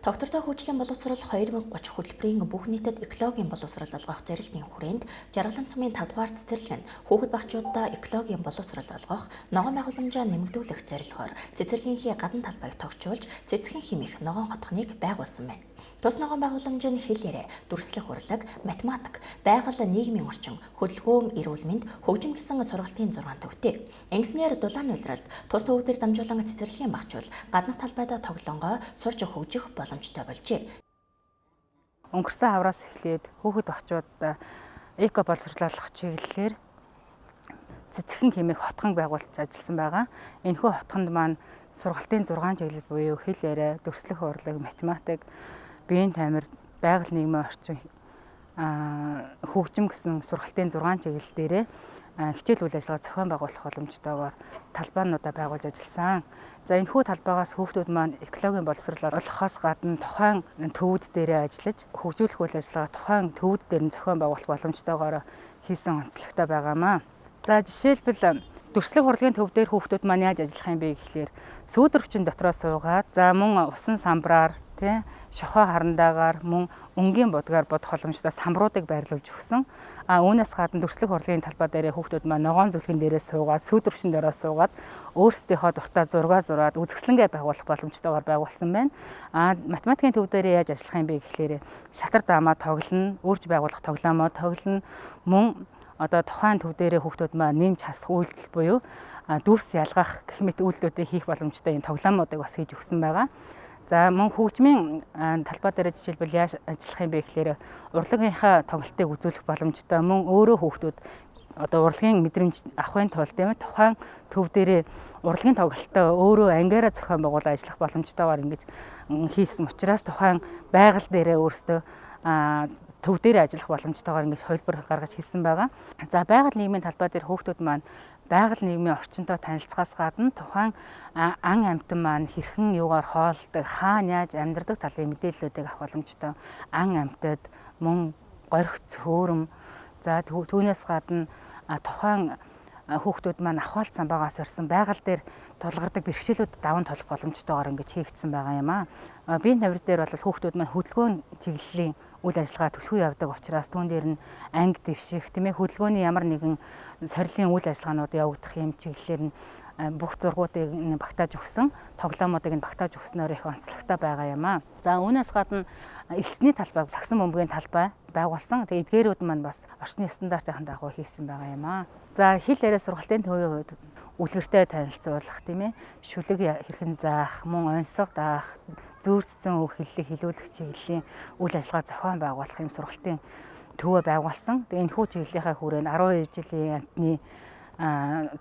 Тогтвортой хөгжлийн боловсрол 2030 хөтөлбөрийн бүх нийтэд экологийн боловсрол олгох зорилтын хүрээнд Жаргалант сумын 5 дугаар цэцэрлэг нь хүүхэд багчуудаа экологийн боловсрол олгох, ногоон байгууламжаа нэмэгдүүлэх зорилгоор цэцэрлэгийнхээ гадна талбайг тогтчулж, цэцхэн хэмээх ногоон хотхныг байгуулсан байна. Тус ногоон байгууламж нь хэл яриа, дүрслэх урлаг, математик, байгаль нийгмийн орчин, хөдөлгөөн, эрүүл мэнд, хөгжим гэсэн сургалтын 6 төвтэй. Ингэснээр дулааны улиралд тус төв дээр дамжуулан цэцэрлэгийн багчуул гаднах талбайдаа тоглонгоо сурч хөгжих боломжтой болжээ. Өнгөрсөн хавраас эхлээд хүүхэд багчууд эко боловсрол олгох чиглэлээр цэцхэн хэмээх хотхон байгуулж ажилласан байгаа. Энэхүү хотхонд маань сургалтын 6 чиглэл буюу хэл яриа, дүрслэх урлаг, математик, биеийн тамир, байгаль нийгмийн орчин, хөгжим гэсэн сургалтын 6 чиглэл дээрээ хичээл үйл ажиллагаа зохион байгуулах боломжтойгоор талбайнуудаа байгуулж ажилласан. За энэхүү талбайгаас хүүхдүүд маань экологийн боловсрол олгохоос гадна тухайн төвүүд дээрээ ажиллаж хөгжүүлэх үйл ажиллагаа тухайн төвүүд дээр нь зохион байгуулах боломжтойгоор хийсэн онцлогтой байгаамаа. За жишээлбэл дүрслэх урлагийн төв дээр хүүхдүүд маань яаж ажиллах юм бэ гэхлээр сүүдэр хүчин дотроо суугаад, за мөн усан самбраар, тий, шохоо харандаагаар, мөн өнгийн будгаар бодох боломжтой самбруудыг байрлуулж өгсөн. А үүнээс гадна дүрслэх урлагийн талбай дээрээ хүүхдүүд маань ногоон зүлгэн дээрээ суугаад, сүүдэр хүчин дээрээ суугаад өөрсдийнхөө дуртай зураг зураад үзэсгэлэнгээ байгуулах боломжтойгоор байгуулсан байна. А математикийн төв дээрээ яаж ажиллах юм бэ гэхлээр шатар даамаа тоглоно, өөрч байгуулах тоглоомоо тоглоно, мөн одоо тухайн төв дээрээ хүүхдүүд маань нэмж хасах үйлдэл буюу дүрс ялгах гэх мэт үйлдэлүүдийг хийх боломжтой юм тоглоомуудыг бас хийж өгсөн байгаа. За мөн хөгжмийн талбай дээр жишээлбэл яаж ажиллах юм бэ гэхлээр урлагийнхаа тоглолтыг үзүүлэх боломжтой, мөн өөрөө хүүхдүүд одоо урлагийн мэдрэмж авахын тулд тийм тухайн төв дээрээ урлагийн тоглолтоо өөрөө ангиараа зохион байгуулаад ажиллах боломжтойгоор ингэж хийсэн учраас тухайн байгаль дээрээ өөрсдөө төв дээр ажиллах боломжтойгоор ингэж хувилбар гаргаж хийсэн байгаа. За байгаль нийгмийн талбай дээр хүүхдүүд маань байгаль нийгмийн орчинтой танилцахаас гадна тухайн ан амьтан маань хэрхэн юугаар хоолдог, хаана яаж амьдардаг талын мэдээллүүдийг авах боломжтой. Ан амьтад, мөн горигц, хөөрөм, за түүнээс гадна тухайн хүүхдүүд маань ахуйлт самбаагаас орсон байгаль дээр тулгардаг бэрхшээлүүд даван тулах боломжтойгоор ингэж хийгдсэн байгаа юм аа. Биеийн тамир дээр бол хүүхдүүд маань хөдөлгөөн чиглэлийн үйл ажиллагаа түлхүү явдаг учраас түүн дээр нь анги дэвших, тийм ээ, хөдөлгөөний ямар нэгэн сорилын үйл ажиллагаанууд явагдах юм чиглэлээр нь бүх зургуудыг нь багтааж өгсөн, тоглоомуудыг нь багтааж өгснөөр их онцлогтой байгаа юм аа. За үүнээс гадна элсний талбайг сагсан бөмбөгийн талбай байгуулсан. Тэгээ эдгээрүүд маань бас орчны стандартын дагуу хийсэн байгаа юм аа. За хэл яриа сургалтын төвийн хувьд үлгэртэй танилцуулах, тийм ээ, шүлэг хэрхэн заах, мөн онцлог даах, зүүрцсэн үг хэллэг хилүүлэх чиглэлийн үйл ажиллагаа зохион байгуулах юм сургалтын төвөө байгуулсан. Тэгээ энэхүү чиглэлийнхаа хүрээнд 12 жилийн амьтны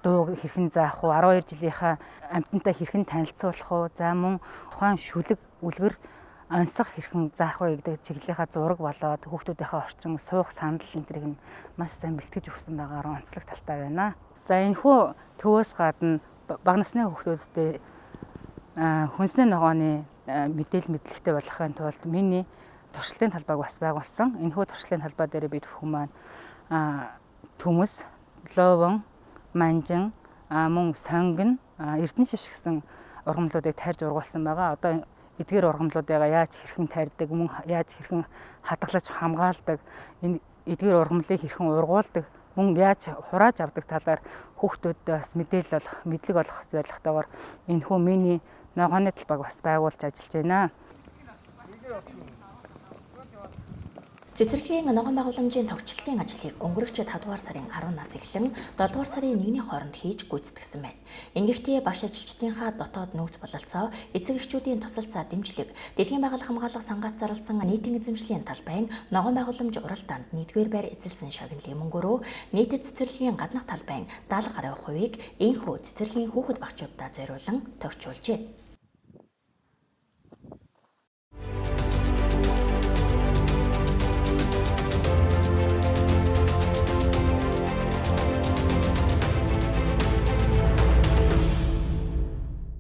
дууг хэрхэн заах уу, 12 жилийнхаа амьтантай хэрхэн танилцуулах уу, за мөн тухайн шүлэг үлгэр онцлог хэрхэн заах вэ гэдэг чиглэлийнхаа зураг болоод хүүхдүүдийнхээ орчин суух сандал энэ тэрийг нь маш сайн бэлтгэж өгсөн байгаагаар онцлог талтай байна. За энэхүү төвөөс гадна бага насны хүүхдүүдтэй хүнсний ногооны мэдээлэл мэдлэгтэй болохын тулд миний туршилтын талбайг бас байгуулсан. Энэхүү туршилтын талбай дээр бид бүхэн маань төмөс, ловон, манжин, мөн сонгон, эрдэнэ шиш гэсэн ургамлуудыг тарьж ургуулсан байгаа. Одоо эдгээр ургамлуудыг яаж хэрхэн тарьдаг, мөн яаж хэрхэн хадгалаж хамгаалдаг, энэ эдгээр ургамлыг хэрхэн ургуулдаг, мөн яаж хурааж авдаг талаар хүүхдүүдэд бас мэдээлэл олох, мэдлэг олох зорилготойгоор энэхүү миний ногооны талбайг бас байгуулж ажиллаж байна. Цэцэрлэгийн ногоон байгууламжийн тогтчлтын ажлыг өнгөрөгч 5 дугаар сарын 10-наас эхлэн 7 дугаар сарын 1-ний хооронд хийж гүйцэтгсэн байна. Ингэхдээ багш ажилчдынхаа дотоод нөөц бололцоо, эцэг эхчүүдийн тусалцаа дэмжлэг, дэлхийн байгаль хамгаалах сангаас зарласан нийтийн эзэмшлийн талбайн ногоон байгууламж уралдаанд 1-р байр эзэлсэн шагналын мөнгөөрөө нийтэд цэцэрлэгийн гаднах талбайн 70 гаруй хувийг энхүү цэцэрлэгийн хүүхэд багчуудаа зориулан тогтчулжээ.